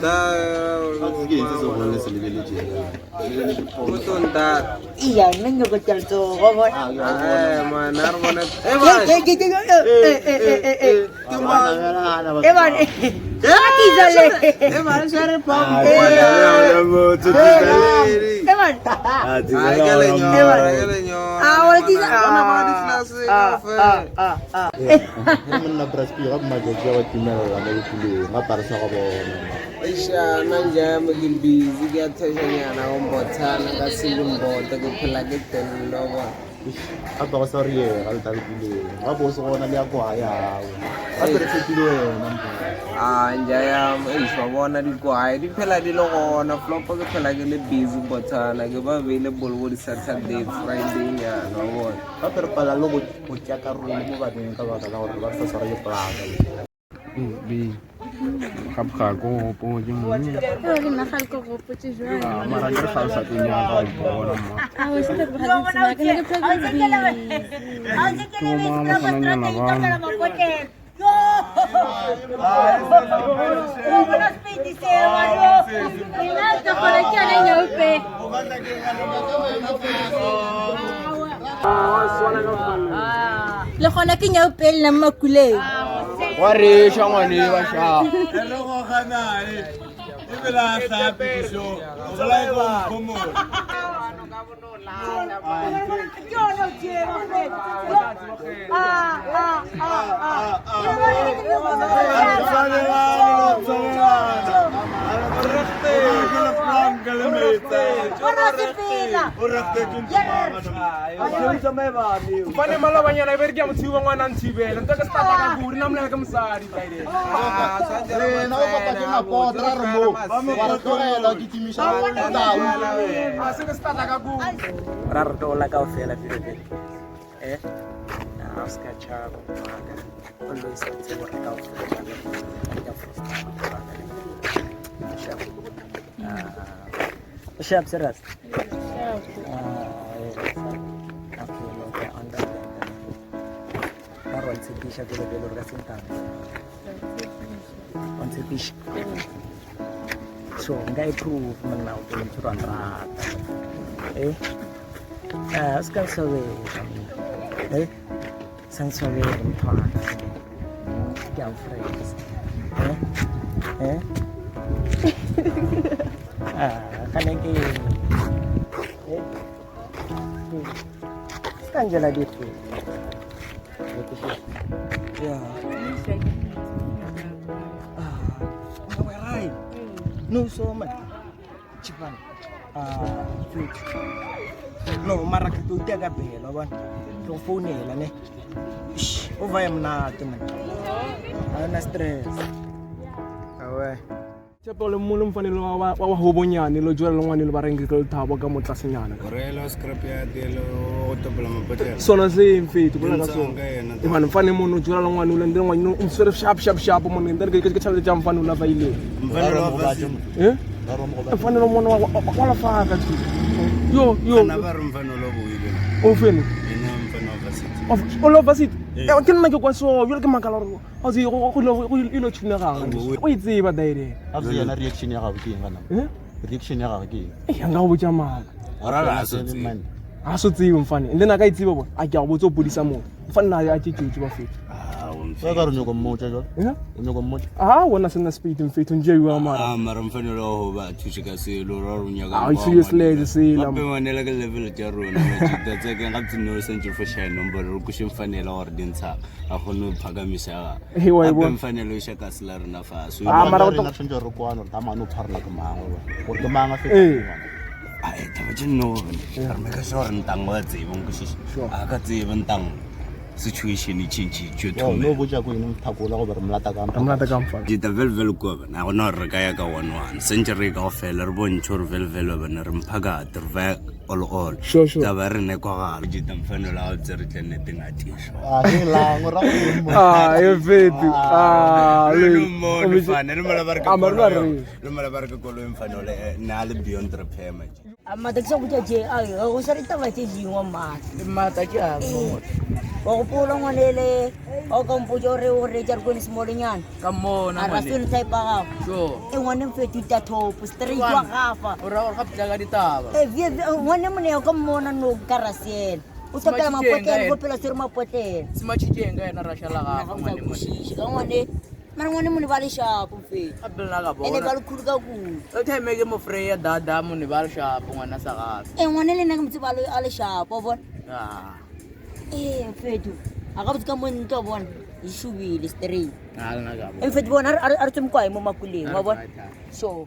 Nta Ke eng se segolo le se lebeletseng? Motonta. Iya, nna nyoko tša letsogo bona. Eh, man, a re bone. Eh, man. Eh, eh, eh, eh, eh, eh, eh. Ke mang? Eh, man. Ah, tizale. Eh, man, share pump. Eh, man. Ay, ke lenyora, ke lenyora. Ah, wala tisa- Bona bona di-class Ah, kaofela. ah, ah, ah. Monna Braspi ga mmatšatši a ba timelela mo bophelong ga paresa ga bona. Eish, nna njame ke busy ke a thešanyana go mbothana ka selimbota ke phela ke tello bona. Gape go sa riega le talopileng gape o se gona le ya kwa yago gape re tshepile wena mpo. A nja yam eish wa bona dikwae di phela di le gona flopo ke phela ke le busy bothana ke ba available bo di-Saturday Friday nyana wa bona. Gape re pala le go tšea karolo le mo baneng ka baka la gore ba re sa tshwara ke polaka. Gape ga ko gopotse monna. Eo le nna ga le ko gopotse jwang. Ah, mara ke re ga o sa tlo nyaka go mpona mma. Ah, o se ka tloga ke tsena, ke ne ke phela ke le busy. Ke bo mang bafananyana ba? Nna ke gona ke yone nyaope. Le gona ke nyaope le nna mo makuleng. Wa reša ngwane wa ša. Fane malobanyana e be re ke a motshiba ngwana a nthibela nte ke setata ka kuri nna molela ke mosadi Friday. Rena o papa ke mapota ra re mo wa re tlogela ke timiša tau. A se ke setata ka kuri. Ra re tlo la kaofela pele. Eh? A se ka tšhaba ngwana. Always o tsebe gore kaofela re ka frosta. Sharp. Ah, sharp serious. Ah, yes. Okay, okay, understand. Ba re wa ntshepiša pele pele gore ka sentang. Wa ntshepiša. So, nka e prove monna o pele ntho wa nrata. Eh? Ah, o se ka nswabela monna. Eh? Sa nswabele motho wa ka. Ke a o fresh. Eh? Eh? Ah, gane ke eng? Eh? Se ka njela dife. Yeah. Ah, right. No, so man. Chipana. Ah, wait. No, mara ke tlo itea ka bela wa bona. Ke go founela ne. Eish, o va ya monate man. Ha ona stress. Awe. Tshepo le mo le mfanelo wa wa hobonyane lo jwela le ngwane le ba reng ke lethabo ka mo tlasenyana. Orelo scrap ya telo go topola mapotlela. Sona se mfethu bolela ka Ntsang sona. ka yena. E man mfane mono jwela le ngwane o le ngwane o mswere sharp sharp sharp mo ne ke ke tšhelete tša mfane o la faile. Mfanelo wa varsity. Eh? Mfanelo mono wa wa la faka tšho. Yo yo. Ana ba re mfanelo o boile. O fene. Ena mfanelo wa varsity. O lo varsity. Eh ke nna ke kwa so jwale ke makala gore a se go go go ilo tšhunegang. O e tseba daire. Gabotse yena reaction ya gagwe ke eng gana? Eh? Reaction ya gagwe ke eng? Eh nka go botša maaka. Ora ra so tsebe. A so tsebe mfane. And then a ka e tseba bona. A ke a go botsa o podisa motho. Mfane na a tšetšetše ba fetho. Ah, o Ka ka re o nyako mmotša jwale? Eh? O nyako mmotša? Ah, wona sena spade mfetho nje yo mara. Ah, mara mfanelo wa go ba thuse ka selo ra re nyaka. Ah, seriously sela. Gape ngwanela ke level tša rona majita tse ke ga tseno sentse fo shine nomoro re kuše mfanelo gore di ntsha a kgone go phakamisa He, wa e gape bona. mfanelo e shaka se la rena faso Ah, mara go Rena re tshwanetse re kwane gore tamane o pharela ke mang wa bona. Gore ke mang a Ee. fetang. Ai, taba tše nno re make sure gore ntango wa tseba nkwešiše a ka tseba ntango situation e change Yo, no botša ko eng mthakola gobe re molata ka Re molata ka mfane. Dita vele kua bana a gona gore re ka ya ka one one sentse re ka go fela re bontšhe gore vele vele bana re mphakate re vaya all all Sure, sure. taba ya rena e kwagala jita mfanelo a o tsere tle nneteng a tišo Ah, ke lang, o ra go eng mo? Ah, e fetho. Ah, Le le. mmone fane, le mola ba re ke Ah, mara ba koloi, re. le mola ba re ke koloi mfanelo nna a le beyond repair manje Mata ke sa botša tše, ai, go sa re taba tše dingwe mata. Mata ke a mo. Wa gopola ngwanele o ka mpotsa gore o reetsa re kone semolenyana Ka mmona a rasone type ya gago. Sure. E ngwane mfetu ta thopo straight wa gafa. O ra gore ga pitla ka ditaba. E ngwane mone o ka mmona no ka rasiela. O tlhokela mapotlele go phela swere mapotlele. Sematšhitšeng ka yena ra šala gafa ngwane mone. Kwešiše ka ngwane mara ngwane mone ba le shapo mfetu. Gape le nna ka Ene ba bona. le khulu ka kudu. O time ke mo freya dada mone ba le shapo ngwana sa gafe. E ngwane le nna ke mo tseba a le shapo wa bona. Ah. Ee mfetu a ka botse ka mo ntlo wa bona e šobile straight. Ah, le nna ka bona. E mfetu bona a re tswe mokwae mo makuleng wa bona. So